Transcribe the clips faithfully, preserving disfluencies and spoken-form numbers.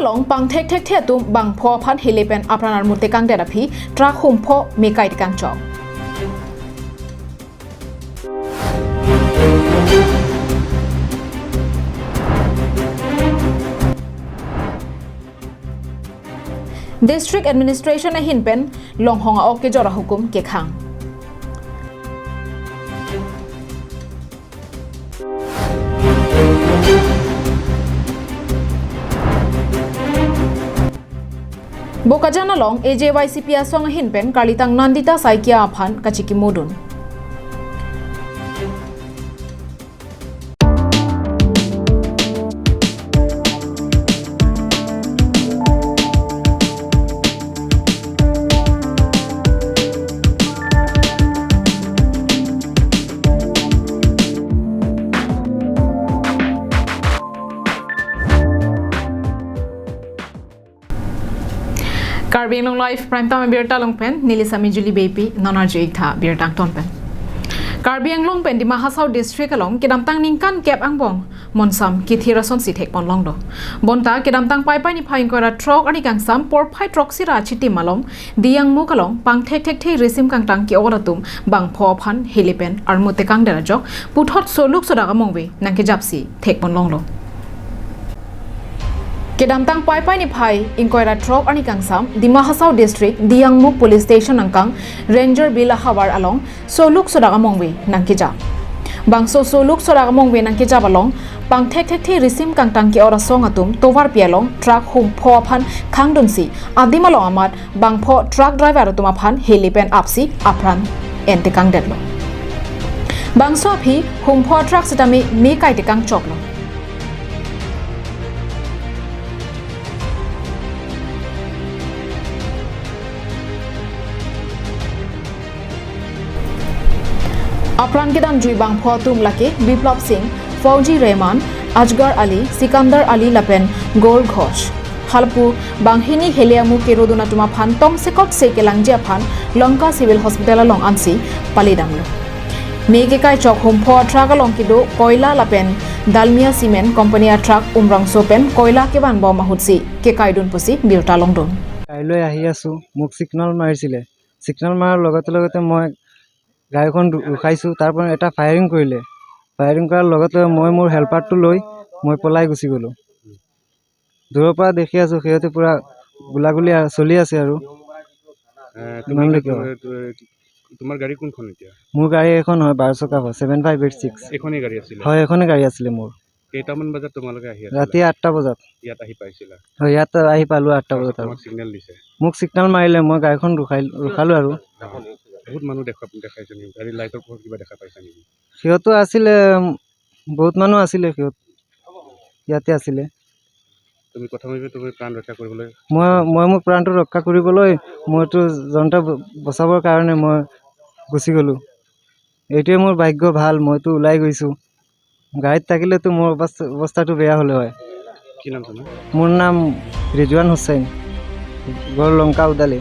along pangthekthekthe atum bangpho aphan heli pen apran armu tekangdet aphi truck humpho me kai tekangchok. District Administration ahin pen longhong a-ok kejor ahukum kekhang. Bokajan along A J Y C P asong ahin pen karlitang Nandita Saikia aphan kachikimodun. Karbi Anglong Live Prime Time abirta along pen neli Sami Julie Beypi, non arju-ik tha birta angton pen. Karbi Anglong pen Dima Hasao District along kedamtang ningkan kep angbong monsam kithir asonsi thekponlong do. Bonta kedamtang Paipai niphai ingkoi ra throk arni kangsam porphai throksi ra chitim along Diyangmukh along pangthekthekthe risim kangtang ke-ot atum bangpho aphan heli pen armu tekangdet ajok puthot soluk sodak amongve nangkejapsi thekponlonglo. Kedamtang Paipai niphai ingkoi ra throk arni kangsam Dima Hasao District Diyangmukh Police Station angkang Ranger Bill ahavar along soluk sodak amongve nangkejap. Bangso soluk sodak amongve nangkejap along pangthekthekthe risim kangtang ke-ot asong atum tovarpi along truck humpho aphan khangdunsi adim along amat bangpho truck driver atum aphan heli pen apsi apran en tekangdetlo. Bangso aphi humpho truck sitame me kai tekangchoklo. Apran kedamjui bangpho atum lake Biplab Singh, Fauji Rehman, Ajgar Ali, Sikandar Ali lapen Gol Ghosh. Halapu banghini heli amu kerodun atum aphan tongsekotse kelangji aphan Lanka Civil Hospital along ansi palidamlo. Me kekaichok humpho a-truck along kedo koila lapen Dalmia Cement Company a-truck Umrangso pen koila kevanbom ahutsi kekaidun pusi birta longdun. কাইলৈ আহি আছো, মোক ছিগনেল মাৰিছিলে। ছিগনেল মৰাৰ লগতে লগতে মই গাড়ীখন ৰু- ৰখাইছো। তাৰ পৰা এটা ফায়াৰিং কৰিলে। ফায়াৰিং কৰাৰ লগতে মই মোৰ হেল্পাৰটো লৈ মই পলাই গুচি গ'লো। দূৰৰ পৰা দেখি আছো, সিহঁতে পুৰা গোলাগুলি আ- চলি আছে আৰু। এ, তুমি ইমানলৈকে এতিয়া, হয়। এ, এ, তোমাৰ গাড়ী কোনখন এতিয়া? মোৰ গাড়ী এখন হয়, বাৰ চকা হয়, ছেভেন ফাইভ এইট ছিক্স। এইখনেই গাড়ী আছিলে? হয়, এখনে গাড়ী আছিলে মোৰ। কেইটামান বজাত তোমালোকে আহি আছিলা? ৰাতি আঠটা বজাত। ইয়াত আহি পাইছিলা? হয়, ইয়াত আহি পালো আঠটা বজাত আৰু। তোমাক ছিগনেল দিছে? মোক ছিগনেল মাৰিলে, মই গাড়ীখন ৰখাই, ৰখালো আৰু। বহুত মানুহ দেখা, দেখাইছে নেকি? গাড়ী লাইটৰ পোহৰত কিবা দেখা পাইছা নেকি? সিহঁতো আছিলে, উম, বহুত মানুহ আছিলে সিহঁত, ইয়াতে আছিলে। তুমি প্ৰথমে তুমি প্ৰাণ ৰক্ষা কৰিবলৈ? মই, মই মোৰ প্ৰাণটো ৰক্ষা কৰিবলৈ, মইতো জনতা ব- বচাবৰ কাৰণে মই গুচি গ'লো। এইটোৱে মোৰ ভাগ্য ভাল, মইতো ওলাই গৈছো। গাড়ীত থাকিলেতো মোৰ অৱস্থা, অৱস্থাটো বেয়া হ'লে হয়। কি নাম তোমাৰ? মোৰ নাম ৰিজৱান হুছেইন, ঘৰ লংকা Udali.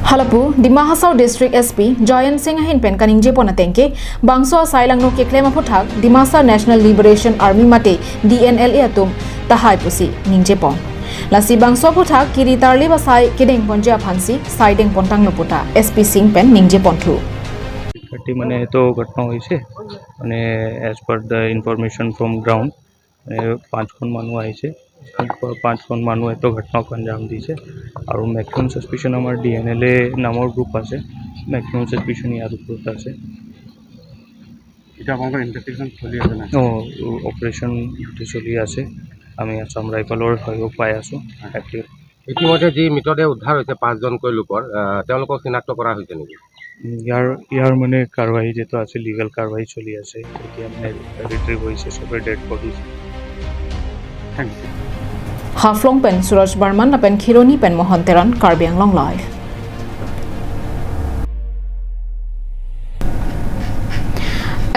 Halapu, Dima Hasao District S P Jayant Singh ahin pen kaningjepon atengke, bangso asai langno keklem aphuthak Dimasa National Liberation Army mate D N L A atum tahai pusi ningjepon. Lasi bangso aphuthak kiri tarlip asai kedengponji aphansi sai dengpontanglo puta S P Singh pen ningjeponthu. ঘাটি মানে এইটো ঘটনা হৈছে, মানে, as per the information from ground, মানে, পাঁচখন মানুহ আহিছে। পাঁচখন মানুহ এইটো ঘটনাক আঞ্জাম দিছে। আৰু মেক্সিমাম ছাছপিচন আমাৰ ডি এন এল এ নামৰ গ্ৰুপ আছে, মেক্সিমাম ছাছপিচন ইয়াৰ ওপৰত আছে। এতিয়া আপোনালোকৰ ইনভেষ্টিগেশ্যন চলি আছে নাই? অ, অপাৰেশ্যন গোটেই চলি আছে। আমি আছাম ৰাইফলৰ সহযোগ পাই আছো। ইতিমধ্যে যি মৃতদেহ উদ্ধাৰ হৈছে পাঁচজনকৈ লোকৰ, আহ, তেওঁলোকক চিনাক্ত কৰা হৈছে নেকি? উম, ইয়াৰ, ইয়াৰ মানে কাৰ্যবাহী যিটো আছে, লিগেল কাৰ্যবাহী চলি আছে। এতিয়া মানে ৰিট্ৰিভ হৈছে চবে dead bodies. Thank you. Haflong pen Suraj Barman lapen Kheroni pen Mohan Teron, Karbi Anglong Live.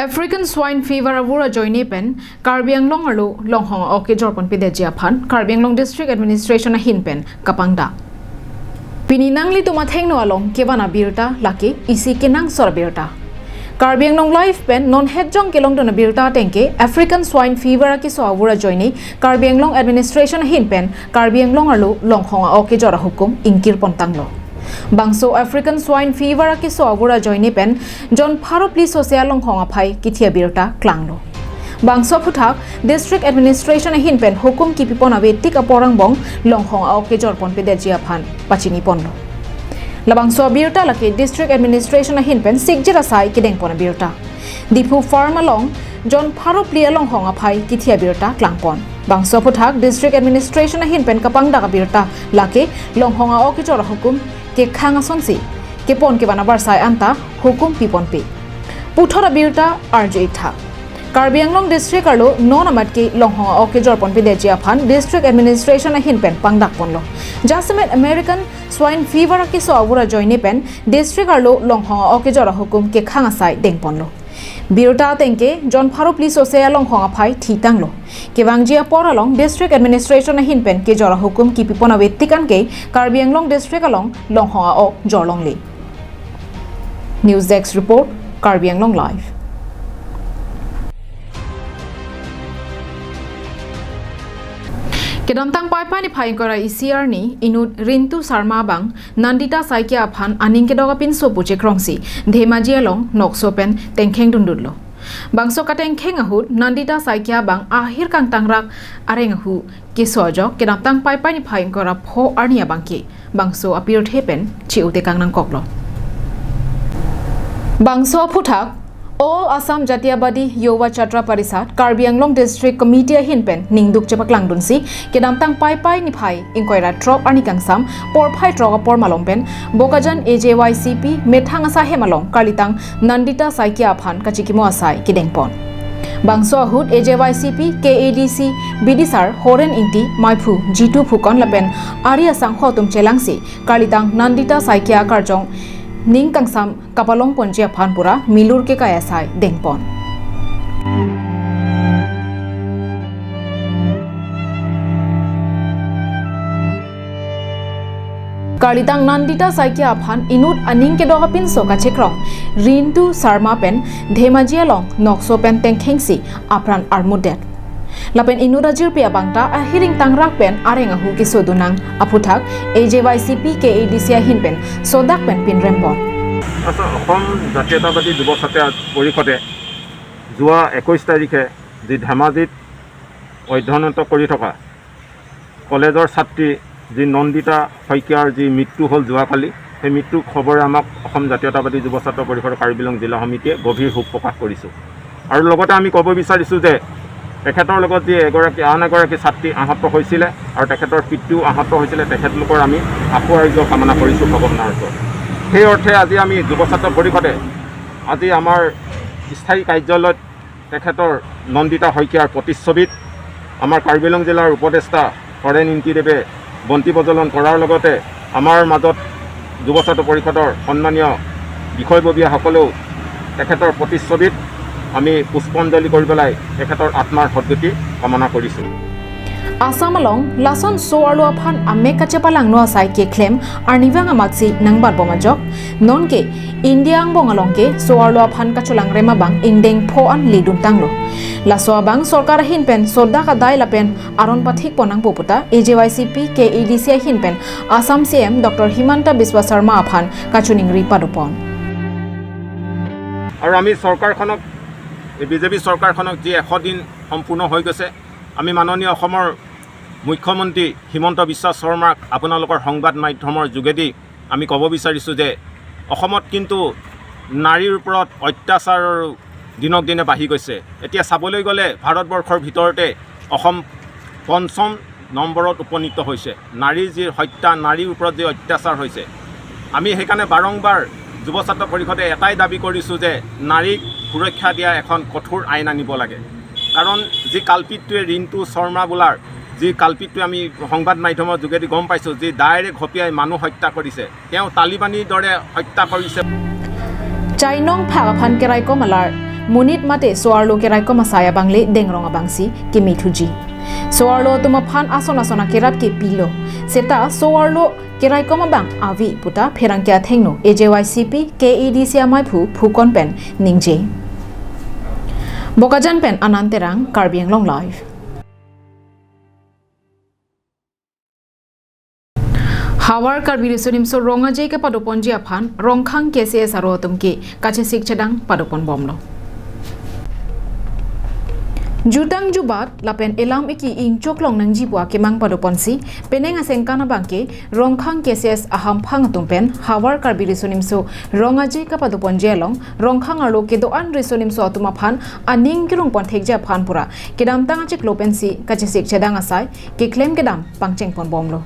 African Swine Fever avur ajoine pen Karbi Anglong arlo longhong a-ok kejorponpedetji aphan Karbi Anglong District Administration ahin pen kapangdak. Pini nanglitum athengno along kevan abirta lake isi kenangsot abirta. Karbi Anglong Live pen non hetjong kelongdun abirta atengke African Swine Fever akeso avur ajoine Karbi Anglong Administration ahin pen Karbi Anglong arlo longhong a-ok kejor ahukum ingkir pontanglo. Bangso African Swine Fever akeso avur ajoine pen jon pharo phli sose alonghong aphai kithi abirta klanglo. Bangso aphuthak District Administration ahin pen hukum kipipon ave tik apor angbong longhong a-ok kejor ponpedetji aphan pachini ponlo. Labangso abirta lake District Administration ahin pen sikjir asai kedeng pon abirta. Diphu Farm along jon pharo phli alonghong aphai kithi abirta klangpon. Bangso aphuthak District Administration ahin pen kapangdak abirta lake longhong a-ok kejor ahukum kekhang asonsi kepon kevan avarsai anta hukum piponpe. Puthot abirta arju-ik tha. Karbi Anglong District arlo non amat ke longhong a-ok kejor ponpedetji aphan District Administration ahin pen pangdak ponlo. Jasemet American Swine Fever akeso avur ajoine pen District arlo longhong a-ok kejor ahukum kekhang asai deng ponlo. Birta atengke jon pharo phli sose alonghong aphai thitanglo. Kevangji apor along District Administration ahin pen kejor ahukum kipipon ave tik anke Karbi Anglong District along longhong a-ok jorlongle. News Desk Report, Karbi Anglong Live. Kedamtang Paipai niphai ingkoi ra isi arni inut Rintu Sarma abang Nandita Saikia aphan aning kedok apinso pu chekrongsi Dhemaji along nokso pen tengkheng dundunlo. Bangso katengkheng ahut Nandita Saikia abang ahir kangtangrak areng ahu keso ajok kedamtang Paipai niphai ingkoi ra pho arni abangke bangso apirthe pen chi-u tekang nangkoklo. Bangso aphuthak All Assam Jatiyabadi Yuva Chatra Parishad Karbi Anglong District Committee ahin pen ningduk chepaklangdunsi kedamtang Paipai niphai ingkoi ra throk arni kangsam porphai throk apor malom pen Bokajan A J Y C P methang asahem along karlitang Nandita Saikia aphan kachikimo asai kedengpon. Bangso ahut A J Y C P K A D C bidisar Horen Ingti, Maiphu Jitu Phukon lapen ari asangho atum chelangsi karlitang Nandita Saikia akarjong ning kangsam kapalongponji aphan pura milur kekai asai dengpon. Karlitang Nandita Saikia aphan inut aning kedok apinso kachekrong Rintu Sarma pen Dhemaji along nokso pen tengkhengsi apran armutdet. Lapen inut ajirpi abangta ahir ingtangrak pen areng ahu kesodunang aphuthak A J Y C P K A D C ahin pen sodak pen pinrempon. আচ্ছা, অসম জাতীয়তাবাদী যুৱ ছাত্ৰ পৰিষদে যোৱা একৈশ তাৰিখে যি ধেমাজিত অধ্যয়নৰত কৰি থকা কলেজৰ ছাত্ৰী যি নন্দিতা শইকীয়াৰ যি মৃত্যু হ'ল যোৱাকালি, সেই মৃত্যুৰ খবৰে আমাক অসম জাতীয়তাবাদী যুৱ ছাত্ৰ পৰিষদৰ কাৰ্বি আংলং জিলা সমিতিয়ে গভীৰ শোক প্ৰকাশ কৰিছোঁ। আৰু লগতে আমি ক'ব বিচাৰিছোঁ যে তেখেতৰ লগত যি এগৰাকী, আন এগৰাকী ছাত্ৰী আহত হৈছিলে আৰু তেখেতৰ পিতৃও আহত হৈছিলে, তেখেতলোকৰ আমি আশু আৰোগ্য কামনা কৰিছোঁ ভগৱানৰ ওচৰত। সেই অৰ্থে আজি আমি যুৱ ছাত্ৰ পৰিষদে আজি আমাৰ স্থায়ী কাৰ্যালয়ত তেখেতৰ নন্দিতা শইকীয়াৰ প্ৰতিচ্ছবিত আমাৰ কাৰ্বি আংলং জিলাৰ উপদেষ্টা হৰেণ ইংতিদেৱে বন্তি প্ৰজ্বলন কৰাৰ লগতে আমাৰ মাজত যুৱ ছাত্ৰ পৰিষদৰ সন্মানীয় বিষয়ববীয়াসকলেও তেখেতৰ প্ৰতিচ্ছবিত আমি পুষ্পাঞ্জলি কৰি পেলাই তেখেতৰ আত্মাৰ সদ্গতি কামনা কৰিছোঁ। Assam along lason so-arlo aphan amek kachepalangno asai keklem arnivang amatsi nangbatbom ajok. Nonke India angbong along ke so-arlo aphan kacholangrem abang ingdeng pho an leduntanglo. Laso abang sorkar ahin pen sodak adai lapen aron pathikpon nangpo puta A J Y C P K A D C ahin pen Assam C M Doctor Himanta Biswa Sarma aphan kachiningri padopon. আৰু আমি চৰকাৰখনক, এই বিজেপি চৰকাৰখনক যি এশ দিন সম্পূৰ্ণ হৈ গৈছে, আমি মাননীয় অসমৰ মুখ্যমন্ত্ৰী হিমন্ত বিশ্ব শৰ্মাক আপোনালোকৰ সংবাদ মাধ্যমৰ যোগেদি আমি ক'ব বিচাৰিছোঁ যে অসমত কিন্তু নাৰীৰ ওপৰত অত্যাচাৰ দিনক দিনে বাঢ়ি গৈছে। এতিয়া চাবলৈ গ'লে ভাৰতবৰ্ষৰ ভিতৰতে অসম পঞ্চম নম্বৰত উপনীত হৈছে। নাৰীৰ যি হত্যা, নাৰীৰ ওপৰত যি অত্যাচাৰ হৈছে, আমি সেইকাৰণে বাৰম্বাৰ যুৱ ছাত্ৰ পৰিষদে এটাই দাবী কৰিছোঁ যে নাৰীক সুৰক্ষা দিয়া এখন কঠোৰ আইন আনিব লাগে। কাৰণ যি কালপিতটোৱে, ৰিণ্টু শৰ্মা বোলাৰ যি কালপিতটোৱে, আমি সংবাদ মাধ্যমৰ যোগেদি গম পাইছোঁ, যি ডাইৰেক্ট হপিয়াই মানুহ হত্যা কৰিছে, তেওঁ তালিবানীৰ দৰে হত্যা কৰিছে। Chainong phak aphan keraikom alar monit mate so-arlo keraikom asai abangle dengrong abangsi kemethuji. So-arlo atum aphan ason ason akerap ke pilo. Seta so-arlo keraikom abang ave puta pherangke athengno A J Y C P K A D C amaiphu phukon pen ningje. Bokajan pen Anand Terang, Karbi Anglong Live. Hawar Karbi Riso Nimso Rong Aje kepadoponji aphan Rongkhang K C S aro atum ke kachesik chedang padopon bomlo. Jutang jubat lapen elam eki ingchoklong nangji pu akemang padoponsi penang asengkan abangke Rongkhang K C S ahamphang atum pen Hawar Karbi Riso Nimso Rong Aje kepadoponji along Rongkhang arlo kedo-an riso nimso atum aphan aning kerung pon thekji aphan pura kedamtang achiklo pensi kachesik chedang asai keklem kedam pangcheng pon bomlo.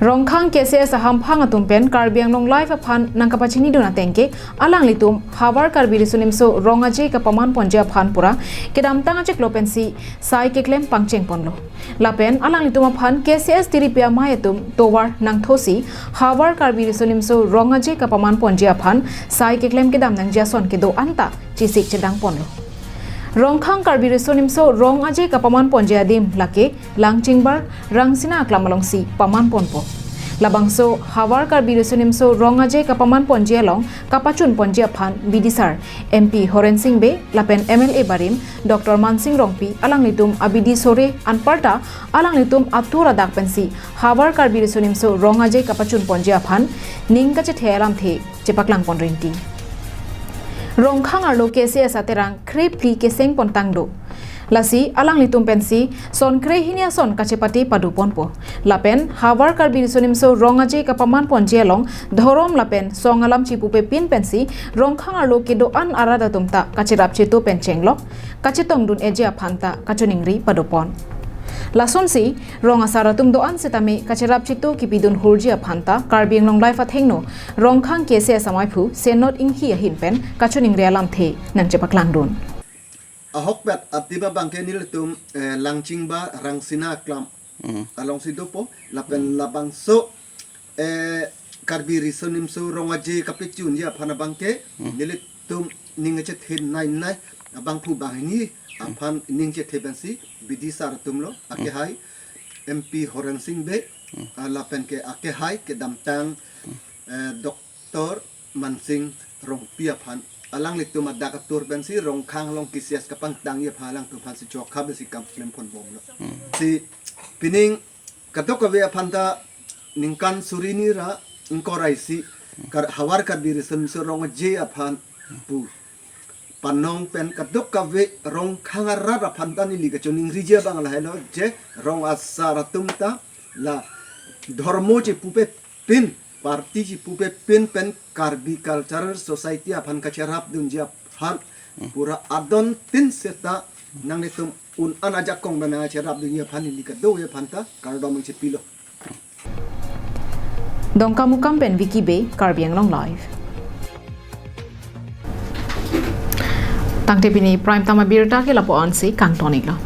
Rongkhang K C S ahamphang atum pen Karbi Anglong Live aphan nangkapachinidun ateng ke alanglitum Hawar Karbi Riso Nimso Rong Aje kepaman ponji aphan pura kedamtang achiklo pensi sai keklem pangcheng ponlo. Lapen alanglitum aphan K C S tiripi amei atum tovar nangthosi Hawar Karbi Riso Nimso Rong Aje kepaman ponji aphan sai keklem kedam nangji ason kedo-an ta chesik chedang ponlo. Rongkhang Karbi Riso Nimso Rong Aje kepaman ponji adim lake Langchingbar Rangsina Aklam alongsi paman ponpo. Labangso Hawar Karbi Riso Nimso Rong Aje kepaman ponji along kapachun ponji aphan B D sir M P Horen Sing Bey lapen M L A barim Doctor Mansing Rongpi alanglitum abidi sore anparta alanglitum atur adak pensi Hawar Karbi Riso Nimso Rong Aje kapachun ponji aphan ning kachethe alamthe chepaklang pon rinti. Rongkhang arlo K C S aterang krephli keseng pon tangdo. Lasi alanglitum pensi son krehini ason kachepate padoponpo. Lapen Hawar Karbi Riso Nimso Rong Aje kepaman ponji along dhorom lapen song alam chipupe pin pensi Rongkhang arlo kedo-an arat atum ta kacherap cheto pen chenglok kachetongdun eji aphan ta kachoningri padopon. Lasonsi rong asar atum do-an setame kacherap cheto kipidun hurji aphan ta Karbi Anglong Live athengno Rongkhang K C S amaiphu Senot Inghi ahin pen kachoningri alamthe nangchepaklangdun. Ahokpet adim abangke nelitum, eh, Langchingbar Rangsina Aklam, mm, alongsi dopo lapen, mm, labangso, eh, Karbi Riso Nimso Rong Aje kapachunji aphan abangke, mm, nelitum ning chethe nai nai abangphu banghini, mm, aphan ning chethe pensi B D sir atumlo, mm, akehai M P Horen Sing Bey, mm, ah, lapen ke akehai kedamtang, mm, eh, Doctor Mansing Rongpi aphan alanglitum adak atur pensi Rongkhang along K C S kapangtangji aphan alangtum aphansi chokha pensi kam klem pon bomlo. Hmm. Si pining kadokave aphan ta ningkan suri ni ra ingkoi ra isi Kar-, Hawar Karbi Riso Nimso Rong Aje aphan pu panong pen kadokave Rongkhang arat aphan ta neli kachoningri ji abang lahelo je rong asar atum ta la dhormo chipupe pin, party chipupe pin pen Karbi Cultural Society aphan kacherapdunji aphan, hmm, pura adon tin seta nanglitum un-an ajakong pen nangcherapdunji aphan neli kadokave aphan ta kardom nangchepilo. Dongkamukam pen Vicky Bey, Karbi Anglong Live. Tangte pini Prime Time abirta ke lapu-an si kangton-iklo.